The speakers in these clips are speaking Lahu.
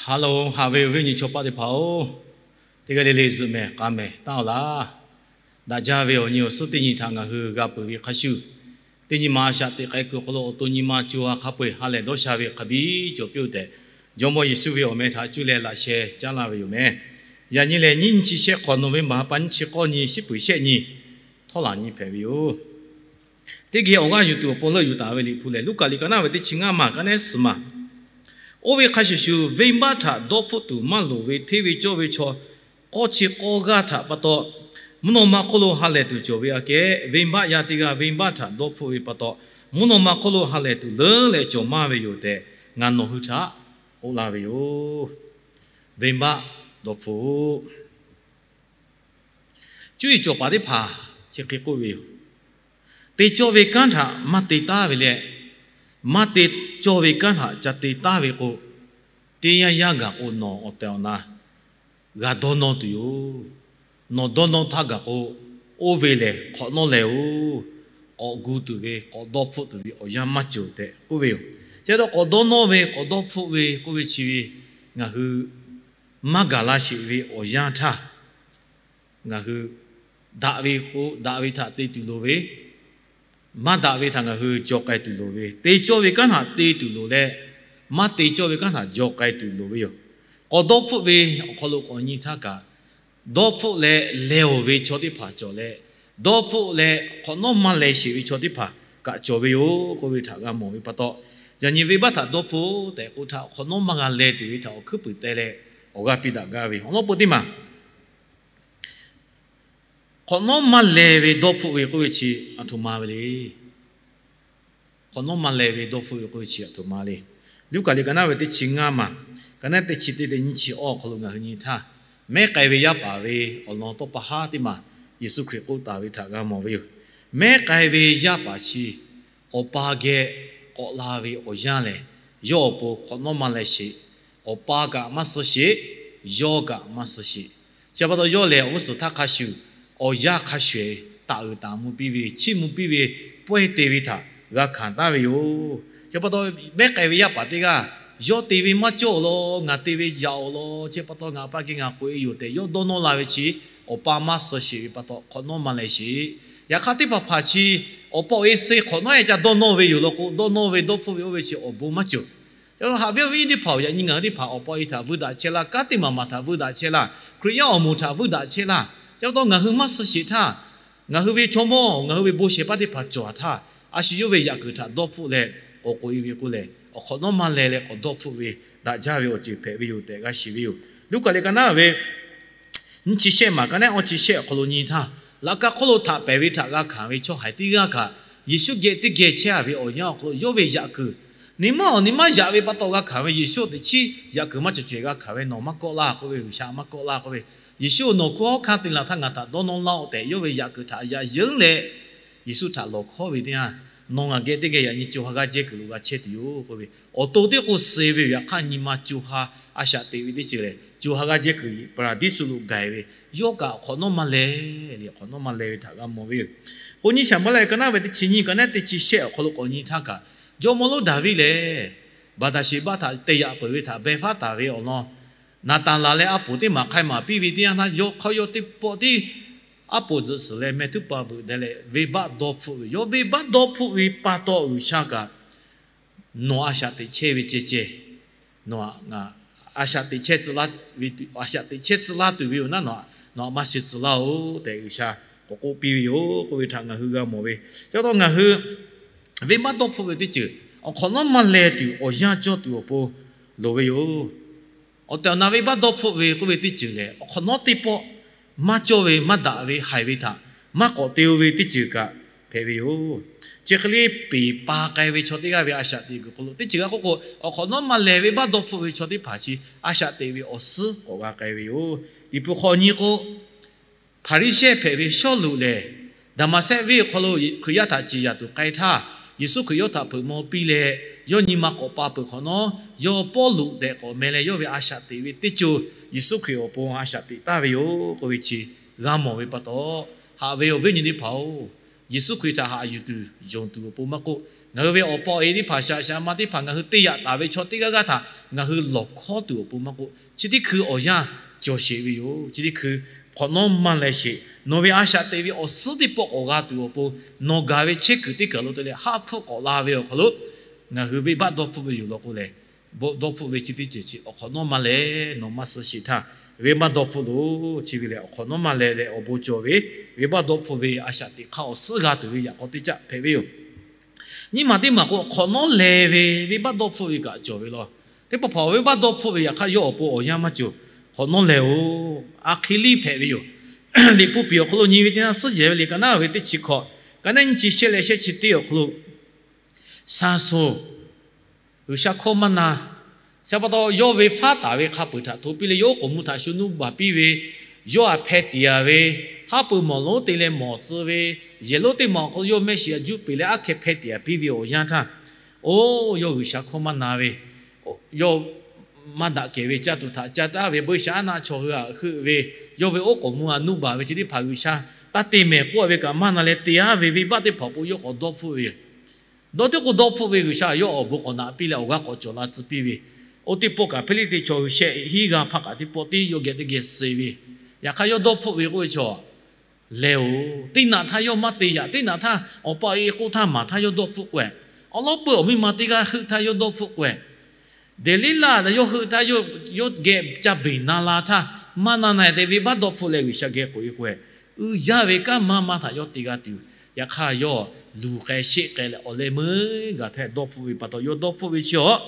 Hello, haꞈ ve awˬ viˉ awˬ nyi chaw paˆ teˇ hpaˍ-oˬ, teˇ g'aˇ le le zuhꞈ mehˍ k'a mehˍ taˉ-aw laˇ. Daꞈ jaˇ ve awˬ nyi awˬ suhˉ teˇ nyi htaꞈ ngaˬ hui g'a peuˬ ve hk'a shuˍ, teˇ nyi ma a shaꞈ teꞈ k'ai kuiˬ awˬ hk'aw lo awˬ to nyi ma co ha hk'a peu-eˬ ha lehˬ dawˇ sha ve hk'a biˇ cawˬ piˇ-oˬ tehꞈ, Jawˇmawˇ Yeˍsuˆ ve awˬ meh htaꞈ cuˇ leh laꞈ sheh caˉ laˇ ve yoˬ meh. Yaꞈ nyi lehˬ, nyiˇ nyi chi shehˆ hk'awꞈ nawˬ ve maˍ ha pa nyiˇ chi k'awˇ nyi shiˉ peuˬ shehˆ nyi htawˇ laˬ nyi hpehꞈ ve yoˬ. Teˇ geh awˬ g'aˇ yuˬ tuˬ awˬ pon leuˆ yuˬ taˍ ve Liꞈ hpu lehˬ, Luˉkaꞈ liꞈ ka naˉ ve teˇ chi ngaˇ maˬ ka naˉ suhˍ maˬ. Oˇ ve hk'a shuˍ shuˍ, venˇbaˆ htaꞈ dawˇ hpfuhˆ tuˬ maˇ loˍ ve hteˇ ve cawˇ ve chaw k'awˇ chi k'awˇ g'aˇ htaꞈ pa taw, mvuhˇ naw ma hk'oˆ lo ha lehˬ tuˬ cawˬ ve aꞈ kehˉ, venˇbaˆ yaˇ teˇ g'aˇ venˇbaˆ htaꞈ dawˇ hpfuhˆ ve pa taw, mvuhˇ naw ma hk'oˆ lo ha lehˬ tuˬ leuˉ leh cawˬ maˇ ve yoˬ tehꞈ, ngaˬ nawˬ hui htaꞈ k'oˆ laˇ ve yoˬ. Venˇbaˆ dawˇ hpfuhˆ Cuˇ yiˍ cawˬ paˍ teˇ hpaˍ chi hk'e k'oˆ ve yoˬ. Te cawˇ ve kanˉ htaꞈ maˇ te taˉ ve leh, maˇ te cawˇ ve kanˉ htaꞈ ca te taˉ ve k'o, teˇ yanˇ yanˇ gaˬ k'o nawˬ awˬ tehˬ awˬ na g'a dawˇ nawˇ tuˬ yoˬ. Nawˬ dawˇ nawˇ htaˇ gaˬ k'o, oˇ ve lehˬ hk'awꞈ nawˉ lehˬ-oˬ, k'awꞈ gu tuˬ ve, k'awꞈ dawˇ hpfuhˆ tuˬ ve awˬ yanˇ maˇ cawˬ tehꞈ k'oˆ ve yoˬ. Chi pa taw k'awꞈ dawˇ nawˇ ve, k'awꞈ dawˇ hpfuhˆ ve k'oˆ ve chi ve, ngaˬ hui maˇ gaˬ la sheˍ ve awˬ yanˇ htaˇ, ngaˬ hui daꞈ ve k'o, daꞈ ve htaꞈ te tuˬ loˍ ve, maˇ daꞈ ve htaꞈ ngaˬ hui jaw k'ai tuˬ loˍ ve, te cawˇ ve kanˉ htaꞈ te tuˬ loˍ leh, maˇ te cawˇ ve kanˉ htaꞈ jaw k'ai tuˬ loˍ ve yoˬ. K'awꞈ dawˇ hpfuhˆ ve awˬ hk'aw lo k'awꞈ nyi htaˇ kaꞈ, dawˇ hpfuhˆ leh lehˬ-oˬ ve chaw teˇ hpaˍ cawˬ leh, dawˇ hpfuhˆ leh hk'awꞈ nawˉ maˇ lehˬ sheˍ ve chaw teˇ hpaˍ kaꞈ cawˬ ve yoˬ k'oˆ ve htaꞈ g'a mawˬ ve pa taw, yaꞈ nyi venˇbaˆ htaꞈ dawˇ hpfuhˆ tehꞈ k'oˆ htaˇ, hk'awꞈ nawˉ maˇ g'a leh tuˬ ve htaꞈ awˬ hkuiˉ puiˍ teh leh awˬ g'aˇ piˇ daꞈ gaˇ ve awˬ lawn peuˬ teˇ maˬ hk'awꞈ nawˉ maˇ leh ve dawˇ hpfuhˆ ve k'oˆ ve chi aˬ htoꞈ ma ve le. Hk'awꞈ nawˉ maˇ leh ve dawˇ hpfuhˆ ve k'oˆ ve chi aˬ htoꞈ ma le. Luˉkaꞈ liꞈ ka naˉ ve teˇ chi ngaˇ maˬ ka naˉ teˇ chi teˇ teˇ nyiˇ chi awˬ hk'aw lo ngaˬ hui nyi htaˇ, mehˉ k'ai ve yaˇ paˍ ve awˬ lawn tawˇ pa haˉ teˇ maˬ Yeˍsuˆ Hkriꞈ k'oˆ taˍ ve htaꞈ g'a mawˬ ve yoˬ. Mehˉ k'ai ve yaˇ paˍ chi awˬ pa geh k'awꞈ la ve awˬ yanˇ lehˬ, yawˇ awˬ pon hk'awꞈ nawˉ maˇ leh sheˍ. Awˬ pa kaꞈ maˇ suh sheˍ, yawˇ kaꞈ maˇ suh sheˍ. Chi pa taw yawˇ lehˬ awˬ g'uˇ suhˍ htaˇ hk'a shuˍ, awˬ yanˇ hk'a shuˍ taˍ uiˍ taˍ mvuh piˇ ve, chiˇ mvuh piˇ ve, pawehˇ te ve htaꞈ g'a hkanˍ taˍ ve yoˬ. Chi pa taw mehˉ k'ai ve yaˇ paˍ teˇ g'aˇ, yawˇ te ve maˇ cawˇ awˬ lawn, ngaˬ te ve yaꞈ awˬ lawn, chi pa taw ngaˬ pa geh ngaˬ k'oꞈ e yoˬ tehꞈ yawˇ dawˇ nawˇ la ve chi, awˬ pa maˇ suh sheˍ ve pa taw hk'awꞈ nawˉ maˇ leh sheˍ. Yaꞈ hk'aˇ teˇ hpaˍ hpaˍ chi awˬ pa awˬ e suh hk'awꞈ nawˉ e ca dawˇ nawˇ ve yoˬ law k'o, dawˇ nawˇ ve dawˇ hpfuhˆ ve oˇ ve chi awˬ bon maˇ cawˬ. Yaꞈ hk'aˇ haꞈ ve awˬ viˉ nyi teˇ hpaˍ-oˬ, yaꞈ nyi ngaˬ hui teˇ hpaˍ awˬ pa awˬ e htaꞈ vuiˇ daꞈ chehˇ laˇ, kanˉ teˇ maˬ maˬ htaꞈ vuiˇ daꞈ chehˇ laˇ, Hkriꞈ yaˇ awˬ moˍ htaꞈ vuiˇ daꞈ chehˇ laˇ. Chi pa taw ngaˬ hui maˇ suh sheˍ htaˇ, ngaˬ hui ve chaw mawˇ, ngaˬ hui ve bon shehˍ hpaˇ teˇ hpaˍ cawˬ htaˇ, a shu yawˇ ve yaꞈ kuiˬ htaꞈ dawˇ hpfuhˆ leh k'awꞈ k'oꞈ e ve k'o lehˬ, awˬ hk'awꞈ nawˉ maˇ leh leh k'awꞈ dawˇ hpfuhˆ ve daꞈ jaˇ ve awˬ ceuˬ hpehꞈ ve yoˬ tehꞈ g'a shiˍ ve yoˬ. Luˉkaꞈ liꞈ ka naˉ ve nyiˇ chi shehˆ maˬ ka naˉ awˇ chi shehˆ awˬ hk'aw lo nyi htaˇ, laꞈ ka hk'oˆ lo htaꞈ pehˬ ve htaꞈ g'a hkanˍ ve chaw haiˬ teˇ g'aˇ kaꞈ, Yeˍsuˆ geh teˇ geh chehˇ a ve awˬ yanˇ awˬ hk'aw lo yawˇ ve yaꞈ kuiˬ, nyi ma awˬ nyi maˇ yaꞈ ve pa taw g'a hkanˍ ve Yeˍsuˆ teꞈ chiˉ yaꞈ kuiˬ maˇ cawˬ cawehˬ g'a hkanˍ ve, nawˬ maˇ kawˆ laˇ k'oˆ ve, G'uiˬsha maˇ kawˆ laˇ k'oˆ ve, Yeˍsuˆ nawˬ hkunˉ hawˉ hkanˇ te laˬ htaˇ ngaˬ htaꞈ dawˇ nawˇ laˇ-oˆ tehꞈ yawˇ ve yaꞈ kuiˬ htaꞈ yaꞈ yeunˉ leh, Yeˍsuˆ htaꞈ lawˬ hkawˉ ve teˇ yanˇ, nawˬ ngaˬ geh teˇ geh yaꞈ nyi co ha g'aˇ jehˇ kuiˬ lo g'a chehˇ tuˬ yoˬ k'oˆ ve, awˬ to teˇ k'o suh ve yoˬ. Yaꞈ hk'aˇ nyi ma co ha a shaꞈ teꞈ ve teˇ ceuˬ lehˬ, co ha g'aˇ jehˇ kuiˬ Paˍraˍdiˇsuˆ lo gaˬ ve, yawˇ kaꞈ awˬ hk'awꞈ nawˉ maˇ leh le, awˬ hk'awꞈ nawˉ maˇ leh ve htaꞈ g'a mawˬ ve yoˬ. K'o nyiˇ Saˍmuˍeˍlaˆ ka naˉ ve teˇ chi nyiˇ ka naˉ teˇ chi shehˆ awˬ hk'aw lo k'awꞈ nyi htaˇ kaꞈ, jawˇmawˇ lonˉ Daˍviˆ lehˬ, Baˍdaˍsheˍbaˆ htaꞈ te yaꞈ peuˬ ve htaꞈ beh faˉ taˍ ve awˬ lawn, Naˍtanˍ laˬ leh a poˍ teˇ maˬ hk'ai maˍ piˇ ve teˇ yanˇ htaˇ, yawˇ hk'aˇ yawˇ teˇ pawˆ tiˉ aˉ poˍ tzuhꞈ suhˍ leh meh htuˉ pa veuꞈ deh leh venˇbaˆ dawˇ hpfuhˆ ve, yawˇ venˇbaˆ dawˇ hpfuhˆ ve pa taw G'uiˬsha kaꞈ, nawˬ a shaꞈ teꞈ chehˇ ve ceh ceh, nawˬ a shaꞈ teꞈ chehˇ tcuh laˇ ve, a shaꞈ teꞈ chehˇ tcuh laˇ tuˬ ve yoˬ naˉ, nawˬ htaꞈ maˇ shiˍ tcuh laˇ-oˬ tehꞈ G'uiˬsha k'awꞈ k'oˆ piˇ ve yoˬ k'oˆ ve htaꞈ ngaˬ hui g'a mawˬ ve. Chi pa taw ngaˬ hui venˇbaˆ dawˇ hpfuhˆ ve teˇ ceuˬ awˬ hk'awꞈ nawˉ maˇ leh tuˬ awˬ yanˇ cawˇ tuˬ awˬ pon loˍ ve yoˬ. Awˬ tehˬ awˬ na venˇbaˆ dawˇ hpfuhˆ ve k'oˆ ve teˇ ceuˬ lehˬ, awˬ hk'awꞈ nawˉ teˇ pawˆ maˇ cawˇ ve, maˇ daꞈ ve, haiˬ ve htaꞈ maˇ k'awꞈ te-o ve teˇ ceuˬ kaꞈ hpehꞈ ve yoˬ. Chi hk'e le peˍ pa k'ai ve chaw teˇ g'aˇ ve a shaꞈ teꞈ kuiˬ hk'aw lo teˇ ceuˬ g'a k'oˆ k'o, awˬ hk'awꞈ nawˉ maˇ leh venˇbaˆ dawˇ hpfuhˆ ve chaw teˇ hpaˍ chi a shaꞈ teꞈ ve awˬ suhˉ k'awꞈ g'a k'ai ve yoˬ. Liꞈ hpu hk'aw nyi k'o, Hpaˍriˍsehˇ hpehꞈ ve Sawˉluꞈ lehˬ, Daˍmaˍsehˆ venˇ awˬ hk'aw lo Hkriꞈ yaˇ htaꞈ ciˍ yanˍ tuˬ k'ai htaˇ, Yeˍsuˆ Hkriꞈ yawˇ htaꞈ hpeuꞈ maw piˇ leh, yawˇ nyi ma k'awꞈ pa peuˬ hk'awꞈ nawˉ, yawˇ Pawˇluꞈ tehꞈ k'awꞈ meh leh yawˇ ve a shaꞈ teꞈ ve teˇ co Yeˍsuˆ Hkriꞈ awˬ pon a shaꞈ teꞈ taˍ ve yoˬ k'oˆ ve chi g'a mawˬ ve pa taw, haꞈ ve awˬ viˉ awˬ nyi teˇ hpaˍ-oˬ, Yeˍsuˆ Hkriꞈ htaꞈ haꞈ yuˬ tuˬ yonˍ tuˬ awˬ pon maˇ k'oˆ, Ngaˬ hui ve awˬ pa awˬ e teˇ hpaˍ, shaꞈ shaꞈ ma teˇ hpaˍ, ngaˬ hui te yaꞈ taˍ ve chaw teˇ g'aˇ g'aˇ htaꞈ ngaˬ hui lawˬ hkawˉ tuˬ awˬ pon maˇ k'oˆ, chi teˇ hkui awˬ yanˇ cawˬ sheˍ ve yoˬ. Chi teˇ hkui hk'awꞈ nawˉ maˇ leh sheˍ. Nawˬ ve a shaꞈ teꞈ ve awˬ suhˉ teˇ pawˆ k'awꞈ g'a tuˬ awˬ pon, nawˬ gaˬ ve chehˇ kuiˬ teˇ kaˬ lo te leh haˆ hpfuhˆ k'awꞈ la ve awˬ hk'aw lo ngaˬ hui venˇbaˆ dawˇ hpfuhˆ ve yoˬ law k'o lehˬ, dawˇ hpfuhˆ ve chi teˇ ceuˬ chi awˬ hk'awꞈ nawˉ maˇ leh nawˬ maˇ suh sheˍ htaˇ, venˇbaˆ dawˇ hpfuhˆ loˬ. Chi ve lehˬ, awˬ hk'awꞈ nawˉ maˇ leh leh awˬ bon cawˬ ve venˇbaˆ dawˇ hpfuhˆ ve a shaꞈ teꞈ hk'aˇ awˬ suhˉ g'a tuˬ ve yaꞈ k'aw teˇ caˆ hpehꞈ ve yoˬ. Nyiˇ maˬ teˇ maˬ k'o, hk'awꞈ nawˉ leh ve venˇbaˆ dawˇ hpfuhˆ ve kaꞈ cawˬ ve law. Teˇ pawˆ hpaˍ venˇbaˆ dawˇ hpfuhˆ ve yaꞈ hk'aˇ yawˇ awˬ pon awˬ yanˇ maˇ cawˬ. Hk'awꞈ nawˉ leh-oˬ, a hk'e liˇ hpehꞈ ve yoˬ. Liꞈ hpu piˍ awˬ hk'aw lo nyi ve teˇ yanˇ, Suhˉ jehˬ ve liꞈ ka naˉ ve teˇ chi hkawꞈ, ka naˉ nyiˇ chi shehˆ leh shehˆ chi teˇ awˬ hk'aw lo, Saˍsonˍ G'uiˬsha hkawˇ maˇ na. Chi pa taw yawˇ ve faˉ taˍ ve hk'a peu-eˬ htaꞈ hto piˇ leh, yawˇ oˉ k'oˍ mvuh htaꞈ shu nuˇ baˬ piˇ ve, yawˇ htaꞈ hpeh tiˍ-a ve, haˉ pui mawˬ lonˉ te leh mawˬ tcuh ve, yehˬ lonˉ teˇ maˬ awˬ hk'aw lo yawˇ mehˆ shiˍ a juˇ peˬ leh aˉ hkeh hpeh tiˍ-a piˇ ve awˬ yanˇ htaˇ, oˇ yawˇ G'uiˬsha hkawˇ maˇ na ve, yawˇ maˇ daꞈ kehˬ ve caˇ tuˬ htaꞈ caˇ taˍ ve, buiˇshaˆaˉnaˆ chaw hui htaꞈ heuˆ ve, yawˇ ve oˉ k'oˍ mvuh htaꞈ nuˇ baˬ ve chi teˇ hpaˍ G'uiˬsha taˇ te mehˍ k'oˆ ve kaꞈ maˇ na leh te-a ve venˇbaˆ teˇ hpaˍ awˬ pon yawˇ k'awꞈ dawˇ hpfuhˆ ve yoˬ. Dawˇ teˇ k'o dawˇ hpfuhˆ ve G'uiˬsha yawˇ awˬ bon k'awꞈ naꞈ piˇ leh awˬ g'aˇ k'awꞈ cawˬ la tcuh piˇ ve, oˇ teˇ pawˆ kaꞈ Hpiˇliˇtiˆ chaw hui shehˆ hinˉ g'aˇ hpaˇ kaꞈ teˇ pawˆ tiˉ yawˇ geh teˇ geh suh ve, yaꞈ hk'aˇ yawˇ dawˇ hpfuhˆ ve k'oˆ ve chaw lehˬ-oˬ, teˇ naꞈ htaˇ yawˇ maˇ te yaꞈ, teˇ naꞈ htaˇ awˬ pa awˬ e k'oˆ htaˇ maˍ htaˇ yawˇ dawˇ hpfuhˆ k'o-e, awˬ lawˉ peuˬ awˬ miˇ ma teˇ g'aˇ heuˆ htaˇ yawˇ dawˇ hpfuhˆ k'o-e, Deˍliˇlaˆ yawˇ heuˆ htaˇ yawˇ geh ca beˬ na la htaˇ, maˇ na na-e te venˇbaˆ dawˇ hpfuhˆ leh G'uiˬsha geh k'oꞈ-e k'o-e, uiˍ jaˇ ve kanˉ maˇ maˇ htaꞈ yawˇ te g'a tuˬ. Yaꞈ hk'aˇ yawˇ luˬ k'ai sheˆ k'ai leh awˬ leh meuˇ gaˬ htaˇ dawˇ hpfuhˆ ve pa taw, yawˇ dawˇ hpfuhˆ ve chi awˬ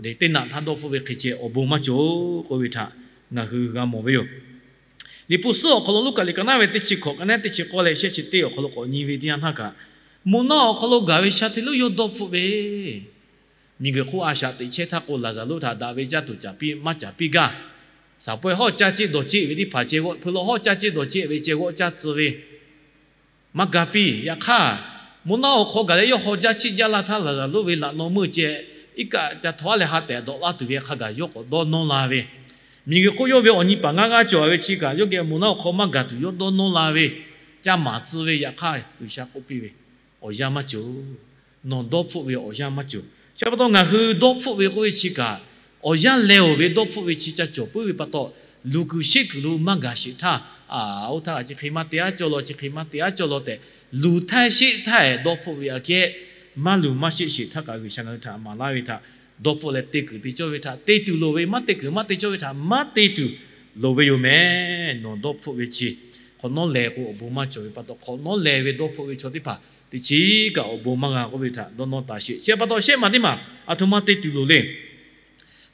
teˇ naꞈ htaˇ dawˇ hpfuhˆ ve hk'e ceh awˬ bon maˇ cawˬ k'oˆ ve htaꞈ ngaˬ hui g'a mawˬ ve yoˬ. Liꞈ hpu suhˉ awˬ hk'aw lo Luˉkaꞈ liꞈ ka naˉ ve teˇ chi hkawꞈ, ka naˉ teˇ chi k'awˇ leh shehˆ chi teˇ awˬ hk'aw lo k'awꞈ nyi ve teˇ yanˇ htaˇ kaꞈ, moˬ naˆ awˬ hk'aw lo gaˬ ve sha hteˇ lonˉ yawˇ dawˇ hpfuhˆ ve, miˬguiˬ hk'oˆ a shaꞈ teꞈ chehˇ htaˇ k'o, Laˍzaˍruˆ htaꞈ daꞈ ve caˇ tuˬ caˍ piˇ maˇ caˍ piˇ gaˇ. Saˍ pawehˇ hawˉ caˇ ceˆ dawˬ ceˆ ve teˇ hpaˍ ceh g'awˆ, hpui law hawˉ caˇ ceˆ dawˬ ceˆ ve ceh g'awˆ caˇ tcuh ve maˇ ga piˇ. Yaꞈ hk'aˇ, moˬ naˆ awˬ hk'aw gaˬ leh yawˇ haw jaˇ cheˆ jaˇ laˇ htaˇ, Laˍzaˍruˆ ve laꞈ naw meuˇ ceh iˉ kaˆ ca htaw-a leh ha tehꞈ dawꞈ laˇ tuˬ ve hk'a gaˬ yawˇ k'awꞈ dawˇ nawˇ la ve, miˬguiˬ hk'oˆ yawˇ ve awˬ nyi paˍ ngaˇ g'aˇ cawˬ-a ve chi kaꞈ, yawˇ geh moˬ naˆ awˬ hk'aw maˇ gaˬ tuˬ yawˇ dawˇ nawˇ la ve, ca maˍ tcuh ve. Yaꞈ hk'aˇ G'uiˬsha k'oˆ piˇ ve, Awˬ yanˇ maˇ cawˬ. Nawˬ dawˇ hpfuhˆ ve awˬ yanˇ maˇ cawˬ. Chi pa taw ngaˬ hui dawˇ hpfuhˆ ve k'oˆ ve chi kaꞈ, awˬ yanˇ leh-oˬ ve dawˇ hpfuhˆ ve chi ca cawˬ puiˉ ve pa taw, luˬ kuiˬ sheˆ kuiˬ lo maˇ gaˬ sheˍ htaˇ, a, oˇ htaˇ kaꞈ chi hk'e maˇ te-a cawˬ law, chi hk'e maˇ te-a cawˬ law tehꞈ, luˬ htaˇ sheˆ htaˇ-ehˍ dawˇ hpfuhˆ ve aꞈ kehˉ, maˇ luˬ maˇ sheˆ sheˍ htaˇ kaꞈ G'uiˬsha ngaˬ hui htaꞈ maˍ laˇ ve htaꞈ dawˇ hpfuhˆ leh te kuiˬ te cawˇ ve htaꞈ te tuˬ loˍ ve, maˇ te kuiˬ maˇ te cawˇ ve htaꞈ maˇ te tuˬ loˍ ve yoˬ mehˍ. Nawˬ dawˇ hpfuhˆ ve chi hk'awꞈ nawˉ leh k'o awˬ bon maˇ cawˬ ve pa taw, hk'awꞈ nawˉ leh ve dawˇ hpfuhˆ ve chaw teˇ hpaˍ teˇ chiˉ kaꞈ awˬ bon maˇ g'a k'oˆ ve htaꞈ dawˇ nawˇ taˍ sheˍ. Chi pa taw shehˆ maˬ teˇ maˬ aˬ htoꞈ ma te tuˬ loˍ le.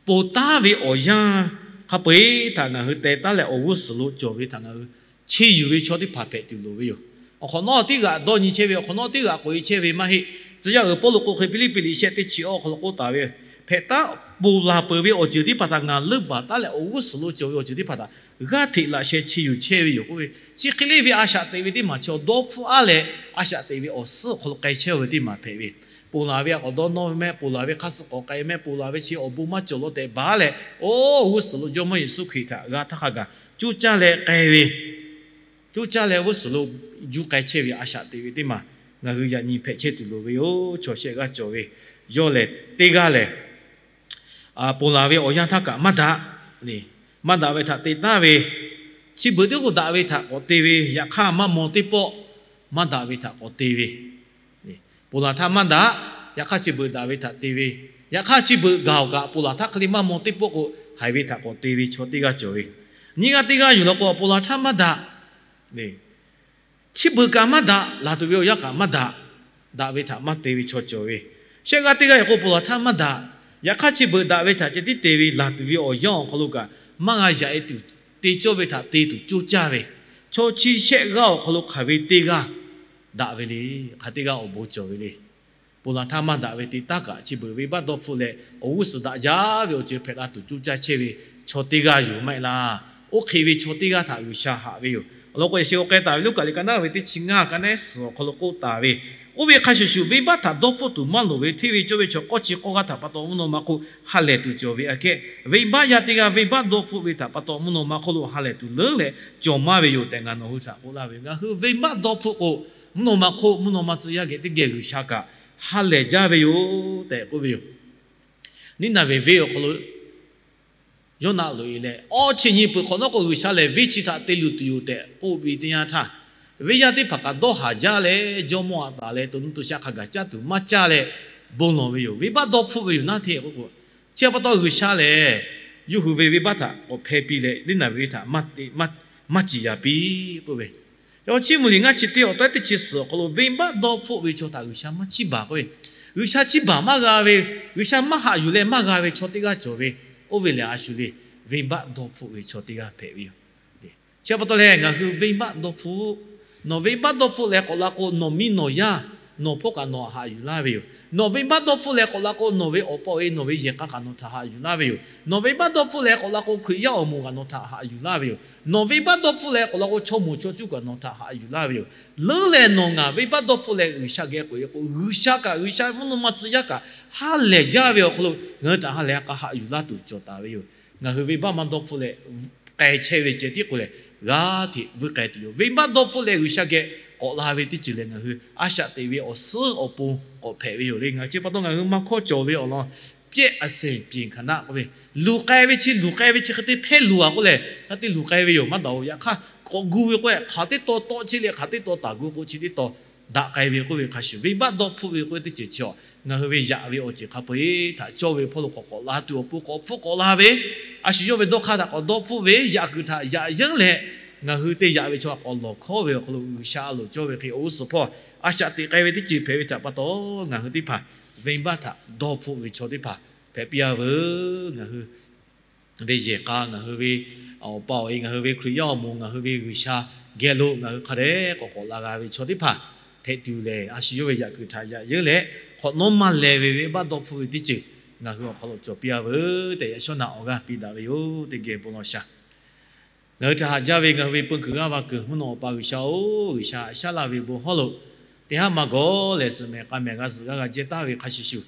Ponˬ taˉ ve awˬ yanˇ hk'a peu-eˬ htaꞈ ngaˬ hui teh taˉ leh awˬ g'uˇ suhˍ lo cawˬ ve htaꞈ ngaˬ hui chi yuˬ ve chaw teˇ hpaˍ hpehꞈ tuˬ loˍ ve yoˬ. Awˬ hk'awꞈ nawˉ teˇ g'aꞈ dawˇ nyi chehˇ ve, awˬ hk'awꞈ nawˉ teˇ g'aꞈ k'oꞈ-e chehˇ ve maˇ heˆ. Tcuh yaˇ uiˍ Pawˇluꞈ k'oˆ hk'e Hpiˇliˇpiˆ liꞈ shehˆ teˇ chi awˬ hk'aw lo k'oˆ taˍ ve, hpehꞈ taˉ ponˬ laˬ peuˬ ve awˬ ceuˬ teˇ hpaˍ htaꞈ ngaˬ leuˆ baˬ taˉ leh awˬ g'uˇ suhˍ lo cawˬ ve awˬ ceuˬ teˇ hpaˍ htaꞈ g'aˇ hteꞈ laꞈ sheh chi yuˬ chehˇ ve yoˬ k'oˆ ve. Chi hk'e le ve a shaꞈ teꞈ ve teˇ maˬ chi awˬ dawˇ hpfuhˆ-a leh a shaꞈ teꞈ ve awˬ suhˉ awˬ hk'aw lo k'ai chehˇ ve teˇ maˬ hpehꞈ ve. Ponˬ laˬ ve a k'awꞈ dawˇ nawˇ ve mehˆ, ponˬ laˬ ve hk'aˇ suh k'awꞈ k'ai mehˆ, ponˬ laˬ ve chi awˬ bon maˇ cawˬ law tehꞈ baˬ leh, oˇ g'uˇ suhˍ lo Jawˇmawˇ Yeˍsuˆ Hkriꞈ htaꞈ g'a htaˇ hk'a gaˬ coˇ caˇ leh k'ai ve, coˇ caˇ leh g'uˇ suhˍ lo juˇ k'ai chehˇ ve a shaꞈ teꞈ ve teˇ maˬ ngaˬ hui yaꞈ nyi hpehꞈ chehˇ tuˬ loˍ ve yoˬ. Chaw shehˆ g'aˇ cawˬ ve, yawˇ lehˬ teˇ g'aˇ lehˬ, ponˬ laˬ ve awˬ yanˇ htaˇ kaꞈ maˇ daꞈ. Maˇ daꞈ ve htaꞈ te taˉ ve, chi beuꞈ teˇ k'o daꞈ ve htaꞈ k'awꞈ te ve, yaꞈ hk'aˇ maˇ maw teˇ pawˆ maˇ daꞈ ve htaꞈ k'awꞈ te ve. Ponˬ laˬ htaˇ maˇ daꞈ, yaꞈ hk'aˇ chi beuꞈ daꞈ ve htaꞈ te ve, yaꞈ hk'aˇ chi beuꞈ gaˬ-oˬ kaꞈ ponˬ laˬ htaˇ hk'e le maˇ maw teˇ pawˆ k'o haiˬ ve htaꞈ k'awꞈ te ve chaw teˇ g'aˇ cawˬ ve. Nyiˇ g'aˇ teˇ g'aˇ yuˬ law k'o, ponˬ laˬ htaˇ maˇ daꞈ. Chi beuꞈ kaꞈ maˇ daꞈ, laˬ tuˬ ve awˬ yanˇ kaꞈ maˇ daꞈ, daꞈ ve htaꞈ maˇ te ve chaw cawˬ ve. Shehˆ g'aˇ teˇ g'aˇ yuˬ k'o, ponˬ laˬ htaˇ maˇ daꞈ, yaꞈ hk'aˇ chi beuꞈ daꞈ ve htaꞈ ceh tiˉ te ve, laˬ tuˬ ve awˬ yanˇ awˬ hk'aw lo kaꞈ maˇ g'a yaꞈ-e tuˬ, te cawˇ ve htaꞈ te tuˬ coˇ caˇ ve, chaw chi shehˆ g'aˇ awˬ hk'aw lo hk'aˬ ve teˇ g'aˇ daꞈ ve le, hk'aˬ teˇ g'aˇ awˬ bon cawˬ ve le. Ponˬ laˬ htaˇ maˇ daꞈ ve te taˉ kaꞈ chi beuꞈ venˇbaˆ dawˇ hpfuhˆ leh awˬ g'uˇ suhˍ daꞈ jaˇ ve awˬ ceuˬ hpehꞈ la tuˬ coˇ caˇ chehˇ ve chaw teˇ g'aˇ yoˬ maˇ heˆ laˇ. Oˇ hk'e ve chaw teˇ g'aˇ htaꞈ G'uiˬsha haꞈ ve yoˬ. Awˬ lawn k'o, yaꞈ sheh k'awꞈ k'ai taˍ ve Luˉkaꞈ liꞈ ka naˉ ve teˇ chi ngaˇ, ka naˉ suhˍ awˬ hk'aw lo k'oˆ taˍ ve, oˇ ve hk'a shuˍ shuˍ venˇbaˆ htaꞈ dawˇ hpfuhˆ tuˬ maˇ loˍ ve hteˇ ve cawˇ ve chaw k'awˇ chi k'awˇ g'aˇ htaꞈ pa taw mvuhˇ naw ma hk'oˆ ha lehˬ tuˬ cawˬ ve aꞈ kehˉ, venˇbaˆ yaˇ teˇ g'aˇ venˇbaˆ dawˇ hpfuhˆ ve htaꞈ pa taw mvuhˇ naw ma hk'oˆ lo ha lehˬ tuˬ leuˉ leh cawˬ maˇ ve yoˬ tehꞈ ngaˬ nawˬ hui htaꞈ k'oˆ laˇ ve. Ngaˬ hui venˇbaˆ dawˇ hpfuhˆ k'o, mvuhˇ naw ma hk'oˆ mvuhˇ naw ma tcuh yaˇ geh teˇ geh G'uiˬsha kaꞈ ha lehˬ jaˇ ve yoˬ tehꞈ k'oˆ ve yoˬ. Niˉ naˍ veˍ venˇ awˬ hk'aw lo Yoˇnaˆ loꞈ e leh, awˇ chi nyi peuˬ hk'awꞈ nawˉ k'o, G'uiˬsha lehˬ venˇ chi htaꞈ te luˬ tuˬ yoˬ tehꞈ k'oˆ ve teˇ yanˇ htaˇ, venˇ yaˇ teˇ hpaˍ kaꞈ dawˇ haˍ jaˇ leh, jawˇmawˇ aꞈ taˍ leh to nuˇ to shaˆ hk'a gaˬ caˇ tuˬ maˇ caˇ leh bon lawˬ ve yoˬ. Venˇbaˆ dawˇ hpfuhˆ ve yoˬ naˉ hteˇ k'oˆ k'o, chi pa taw G'uiˬsha lehˬ yawˇ hui ve venˇbaˆ htaꞈ k'awꞈ hpeh piˇ leh, niˉ naˍ veˍ venˇ htaꞈ maˇ ciˍ yaˍ piˇ k'oˆ ve, yaꞈ chi mvuhˇ liꞈ ngaˇ chi teˇ awˬ tawehˉ teˇ chi suhˍ awˬ hk'aw lo venˇbaˆ dawˇ hpfuhˆ ve chaw htaꞈ G'uiˬsha maˇ chiˇ baˬ k'oˆ ve, G'uiˬsha chiˇ baˬ maˇ g'a ve, G'uiˬsha maˇ haꞈ yuˬ leh maˇ g'a ve chaw teˇ g'aˇ cawˬ ve, oˇ ve lehˬ a shu le venˇbaˆ dawˇ hpfuhˆ ve chaw teˇ g'aˇ hpehꞈ ve yoˬ. Chi pa taw lehˬ, ngaˬ hui venˇbaˆ dawˇ hpfuhˆ. Nawˬ venˇbaˆ dawˇ hpfuhˆ leh k'awꞈ la k'o, nawˬ miˇ nawˬ yaˇ nawˬ hpawˇ kaꞈ nawˬ htaꞈ haꞈ yuˬ laˇ ve yoˬ. Nawˬ venˇbaˆ dawˇ hpfuhˆ leh k'awꞈ la k'o, nawˬ ve awˬ pa awˬ e nawˬ ve yehˬ k'a kaꞈ nawˬ htaꞈ haꞈ yuˬ laˇ ve yoˬ. Nawˬ venˇbaˆ dawˇ hpfuhˆ leh k'awꞈ la k'o, Hkriꞈ yaˇ awˬ moˍ kaꞈ nawˬ htaꞈ haꞈ yuˬ laˇ ve yoˬ. Nawˬ venˇbaˆ dawˇ hpfuhˆ leh k'awꞈ la k'o, chaw moˍ chaw cuˇ kaꞈ nawˬ htaꞈ haꞈ yuˬ laˇ ve yoˬ. Leuˉ leh nawˬ ngaˬ venˇbaˆ dawˇ hpfuhˆ leh G'uiˬsha geh k'oꞈ e k'o, G'uiˬsha kaꞈ, G'uiˬsha mvuhˇ naw ma tcuh yaˇ kaꞈ ha lehˬ jaˇ ve awˬ hk'aw lo ngaˬ hui htaꞈ ha lehˬ a k'a haꞈ yuˬ laˇ tuˬ cawˬ taˍ ve yoˬ. Ngaˬ hui venˇbaˆ maˇ dawˇ hpfuhˆ leh k'ai chehˇ ve ceh tiˉ k'o lehˬ, g'aˇ hteꞈ vuiˇ k'ai tuˬ yoˬ. Venˇbaˆ dawˇ hpfuhˆ leh G'uiˬsha geh k'awꞈ la ve teˇ ceuˬ lehˬ, ngaˬ hui a shaꞈ teꞈ ve awˬ suhˉ awˬ pon k'awꞈ hpehꞈ ve yoˬ le. Ngaˬ hui chi pa taw ngaˬ hui maˇ hkawˇ cawˬ ve awˬ lawn pehˆ a sehˍ piˍ hkanˍ naˆ k'oˆ ve, luˬ k'ai ve chi luˬ k'ai ve chi hk'e te hpehˇ luˬ a k'oˆ lehˬ, hk'e te luˬ k'ai ve yoˬ. Maˇ daꞈ-oˬ. Yaꞈ hk'aˇ k'awꞈ gu ve k'o, hk'aˬ teˇ taw tawˆ chehˇ leh hk'aˬ teˇ taw taˍ gu k'o, chi teˇ taw daꞈ k'ai ve k'oˆ ve hk'a shuˍ, venˇbaˆ dawˇ hpfuhˆ ve k'oˆ ve teˇ ceuˬ chi awˬ, ngaˬ hui ve yaꞈ ve awˬ ceuˬ hk'a peu-eˬ htaꞈ cawˇ ve hpawˇ lo k'awꞈ k'awꞈ la tuˬ awˬ pon k'awꞈ hpfuhˆ k'awꞈ la ve, a shu yawˇ ve dawˇ hk'aˇ htaꞈ k'awꞈ dawˇ hpfuhˆ ve, yaꞈ kuiˬ htaꞈ yaꞈ yeunˇ leh ngaˬ hui te yaꞈ ve chaw htaꞈ k'awꞈ lawˬ hkawˉ ve awˬ hk'aw lo G'uiˬsha a loˍ cawˇ ve hk'e awˬ g'uˇ suhˍ hpawˇ a shaꞈ teꞈ k'ai ve teˇ ceuˬ hpehꞈ ve htaꞈ pa taw, ngaˬ hui teˇ hpaˍ venˇbaˆ htaꞈ dawˇ hpfuhˆ ve chaw teˇ hpaˍ hpehꞈ piˇ a veuˬ. Ngaˬ hui ve yehˬ k'a, ngaˬ hui ve awˬ pa awˬ e, ngaˬ hui ve Hkriꞈ yaˇ awˬ moˍ, ngaˬ hui ve G'uiˬsha geh lo ngaˬ hui hk'a dehꞈ k'awꞈ k'awꞈ la g'a ve chaw teˇ hpaˍ hpehꞈ tuˬ lehˬ, a shu yawˇ ve yaꞈ kuiˬ htaꞈ yaꞈ yeunˇ leh, hk'awꞈ nawˉ maˇ leh ve venˇbaˆ dawˇ hpfuhˆ ve teˇ ceuˬ ngaˬ hui awˬ hk'aw lo cawˬ piˇ a veuˬ tehꞈ, yaꞈ shawˉ naꞈ awˬ g'aˇ piˇ daꞈ ve yoˬ. Teˇ geh bon lawˬ shaˍ. Ngaˬ hui htaꞈ haꞈ jaˇ ve ngaˬ hui ve peu kuiˬ g'aˇ va kuiˬ mvuhˇ naw Awˬ pa G'uiˬsha-oˬ, G'uiˬsha haꞈ shaˉ laˇ ve bon hawˉ lo teˇ haˉ maˇ gawˬ lehˬ, suhˍ mehˍ k'a mehˍ g'a zuhꞈ g'aˇ g'a jehˇ taˍ ve hk'a shuˍ shuˍ,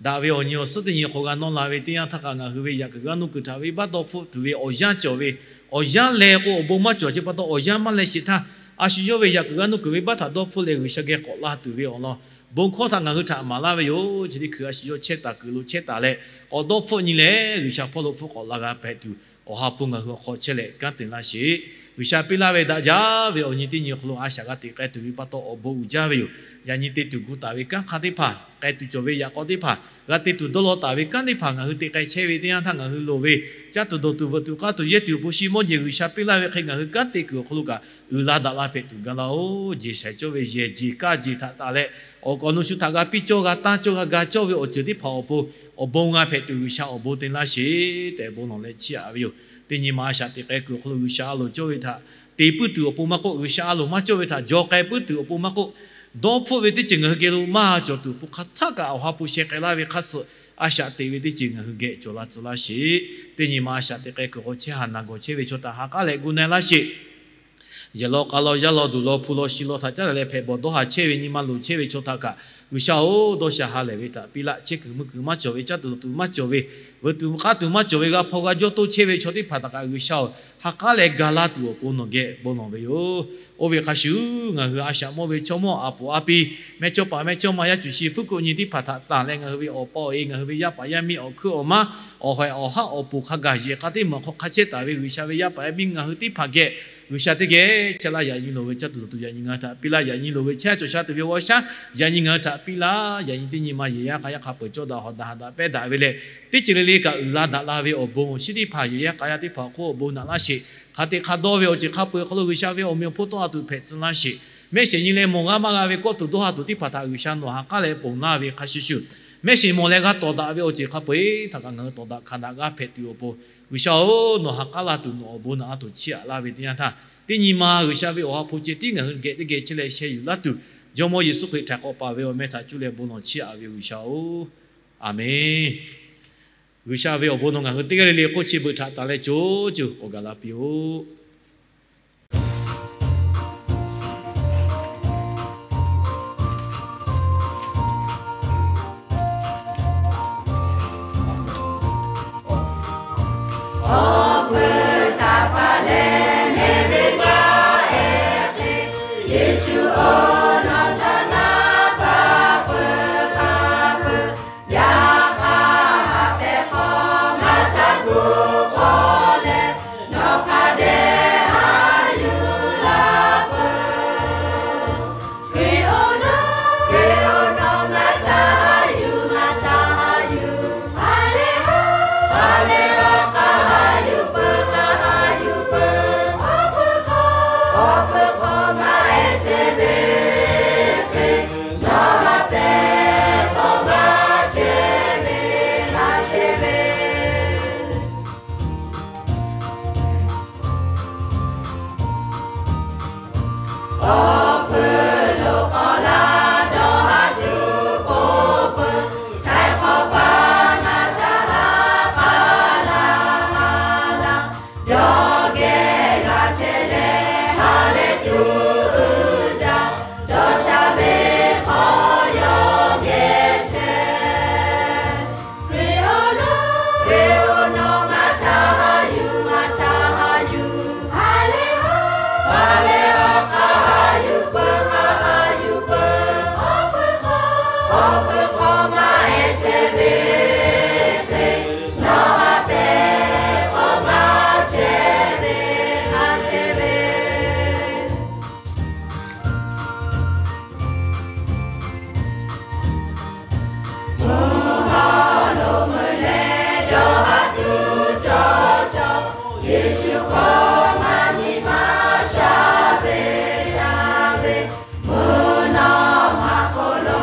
daꞈ ve awˬ nyi awˬ suhˉ teˇ nyi hk'aw g'a nawˇ la ve teˇ yanˇ htaˇ kaꞈ, ngaˬ hui ve yaꞈ kuiˬ g'aˇ nuˇ kuiˬ htaꞈ venˇbaˆ dawˇ hpfuhˆ tuˬ ve awˬ yanˇ cawˬ ve, awˬ yanˇ leh k'o awˬ bon maˇ cawˬ. Chi pa taw awˬ yanˇ maˇ leh sheˍ htaˇ, a shu yawˇ ve yaꞈ kuiˬ g'aˇ nuˇ kuiˬ venˇbaˆ htaꞈ dawˇ hpfuhˆ leh G'uiˬsha geh k'awꞈ la tuˬ ve awˬ lawn bon hkawˇ htaꞈ ngaˬ hui htaꞈ maˍ laˇ ve yoˬ. Chi teˇ hkui a shu yawˇ chehˇ taˍ kuiˬ lo chehˇ taˍ leh, k'awꞈ dawˇ hpfuhˆ nyi leh G'uiˬsha hpawˇ lo hpfuhˆ k'awꞈ la g'a hpehꞈ tuˬ, Awˬ ha hpu ngaˬ hui awˬ hk'aw chehˇ leh kanˉ te laˇ sheˍ. G'uiˬsha piˇ laˇ ve daꞈ jaˇ ve awˬ nyi teˇ nyi awˬ hk'aw lo a shaꞈ g'a teꞈ k'ai tuˬ ve pa taw awˬ bon uiˍ jaˇ ve yoˬ. Yaꞈ nyi te tuˬ gu taˍ ve kanˉ hk'a teˇ hpaˍ, k'ai tuˬ cawˬ ve yaꞈ k'aw teˇ hpaˍ, g'a te tuˬ dawˇ law taˍ ve kanˉ teˇ hpaˍ ngaˬ hui te k'ai chehˇ ve teˇ yanˇ htaˇ ngaˬ hui loˍ ve caˇ tuˬ dawˬ tuˬ veuꞈ tuˬ k'aˇ tuˬ yehˇ tuˬ awˬ pon shi mawˇ jeˬ G'uiˬsha piˇ laˇ ve hk'e ngaˬ hui kanˉ te kuiˬ awˬ hk'aw lo kaꞈ uiˍ la daꞈ la hpehꞈ tuˬ gaˇ laˇ-oˬ. Jeˬ shaiˍ cawˇ ve yehˬ jeˬ kaˇ jeˬ htaꞈ taˍ leh, awˬ kaꞈ awˬ nu shu htaꞈ g'a piˇ cawˇ g'a tanˇ cawˇ g'a ga cawˇ ve awˬ ceuˬ teˇ hpaˍ awˬ pon awˬ bon g'a hpehꞈ tuˬ G'uiˬsha awˬ bon te laˇ sheˍ tehꞈ bon lawˬ leh chiˇ aꞈ ve yoˬ. Teˇ nyi ma a shaꞈ teꞈ k'ai kuiˬ awˬ hk'aw lo G'uiˬsha a loˍ cawˇ ve htaꞈ te puiˉ tuˬ awˬ pon maˇ k'oˆ, G'uiˬsha a loˍ maˇ cawˇ ve htaꞈ jaw k'ai puiˉ tuˬ awˬ pon maˇ k'oˆ, dawˇ hpfuhˆ ve teˇ ceuˬ ngaˬ hui geh lo maˇ cawˬ tuˬ awˬ pon hk'aˬ htaˇ kaꞈ Awˬ ha hpu sheh k'ai laˇ ve hk'a suhˍ a shaꞈ teꞈ ve teˇ ceuˬ ngaˬ hui geh cawˬ la tcuh laˇ sheˍ. Teˇ nyi ma a shaꞈ teꞈ k'ai kuiˬ hk'aw chehˇ haˍ naˬ gawˬ chehˇ ve chaw htaꞈ ha k'aˉ leh gu na laˇ sheˍ. Yehˬ law k'a law yaˇ law duˬ law hpu law shi law htaꞈ caˉ daꞈ leh hpehꞈ bawˬ dawˇ haˍ chehˇ ve nyi ma loˍ chehˇ ve chaw htaꞈ kaꞈ G'uiˬsha-oˬ, dawˇ sha ha lehˬ ve htaꞈ piˇ laˇ. Chehˇ kuiˬ mvuh kuiˬ maˇ cawˬ ve, caˇ tuˬ dawˬ tuˬ maˇ cawˬ ve, veuꞈ tuˬ k'aˇ tuˬ maˇ cawˬ ve, g'a hpaw g'a jawˇ toˇ chehˇ ve chaw teˇ hpaˍ htaꞈ kaꞈ G'uiˬsha-oˬ, ha k'aˉ leh ga laˇ tuˬ awˬ pon nawˬ geh bon lawˬ ve yoˬ. Oˇ ve hk'a shuˍ ngaˬ hui a shaꞈ mawˇ ve chaw mawˇ a poˍ a pi, mehˇ chawˇ paˍ mehˇ chawˇ ma yaˇ cuˬ shi fuˉ kuꞈ nyi teˇ hpaˍ htaꞈ tanˬ leh ngaˬ hui ve awˬ pa awˬ e, ngaˬ hui ve yaˇ paˍ yaˇ miˇ awˬ hkuiˉ awˬ maˉ, awˬ hawehˬ awˬ haˉ awˬ poˍ hk'a gaˬ yehˬ k'a teˇ maˬ hk'aw hk'a chehˇ taˍ ve G'uiˬsha ve yaˇ paˍ yaˇ miˇ ngaˬ hui teˇ hpaˍ geh G'uiˬsha teˇ geh chehˇ laˇ. Yaꞈ nyi loˍ ve caˇ tuˬ dawˬ tuˬ yaꞈ nyi ngaˬ hui htaꞈ piˇ laˇ. Yaꞈ nyi loˍ ve chehˇ cawˬ sha tuˬ ve g'aw shaˉ yaꞈ nyi ngaˬ hui htaꞈ piˇ laˇ. Yaꞈ nyi teˇ nyi ma yehˬ yaˇ k'a yaˇ hk'a peu-eˬ cawˇ daꞈ hawˍ daꞈ haˍ daꞈ pehˇ daꞈ ve leh, teˇ ceuˬ le le kaꞈ uiˍ la daꞈ la ve awˬ bon awˬ shinˉ teˇ hpaˍ yehˬ yaˇ k'a yaˇ teˇ hpaˍ awˬ hk'oˆ awˬ bon naꞈ laˇ sheˍ. Hk'a te hk'a dawˇ ve awˬ ceuˬ hk'a peu-eˬ awˬ hk'aw lo G'uiˬsha ve awˬ meꞈ awˬ hponˇ tawˆ la tuˬ hpehꞈ tcuh laˇ sheˍ. Mehˆ shiˍ nyi leh mawˬ g'a maˇ g'a ve kawˆ tuˬ dawˇ ha tuˬ teˇ hpaˍ htaꞈ G'uiˬsha nawˬ ha k'aˉ leh ponˬ laˇ ve hk'a shuˍ shuˍ, mehˆ shiˍ mawˬ leh g'a tawˍ daꞈ ve awˬ ceuˬ hk'a peu-eˬ htaꞈ kaꞈ ngaˬ hui tawˍ daꞈ hkanˍ daꞈ g'aˇ hpehꞈ tuˬ awˬ pon, G'uiˬsha-oˬ, nawˬ ha k'aˉ la tuˬ nawˬ awˬ bon naꞈ la tuˬ chiˇ aꞈ laˇ ve teˇ yanˇ htaˇ, teˇ nyi ma G'uiˬsha ve Awˬ ha hpu ceh tiˉ ngaˬ hui geh teˇ geh chehˇ leh sheh yuˬ laˇ tuˬ, Jawˇmawˇ Yeˍsuˆ Hkriꞈ htaꞈ k'awꞈ paˍ ve awˬ meh htaꞈ cuˇ leh bon lawˬ chiˇ aꞈ ve G'uiˬsha-oˬ, Aˍmenˍ. G'uiˬsha ve awˬ bon nawˬ ngaˬ hui teˇ g'aˇ le le hk'oˆ chi beuꞈ htaꞈ taˍ leh co ceuˬ k'awꞈ gaˬ la piˇ-oˆ. Awˬ hk'aw maˇ ehˉ chehˇ ve hk'e, nawˬ haꞈ pehˍ k'awꞈ maˇ chehˇ ve, maˇ chehˇ ve. Mvuhˇ haw lo meuꞈ leh dawˇ haˍ tuˬ cawˬ cawˬ, Yeˍsuˆ hk'aw maˇ nyi ma sha ve, sha ve, mvuhˇ naw ma hk'aw lo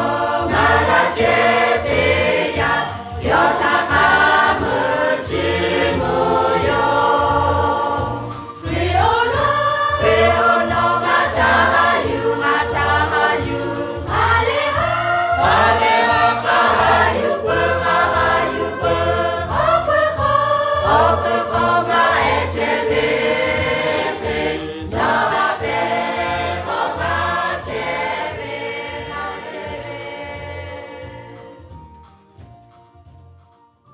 ngaˬ g'a chehˇ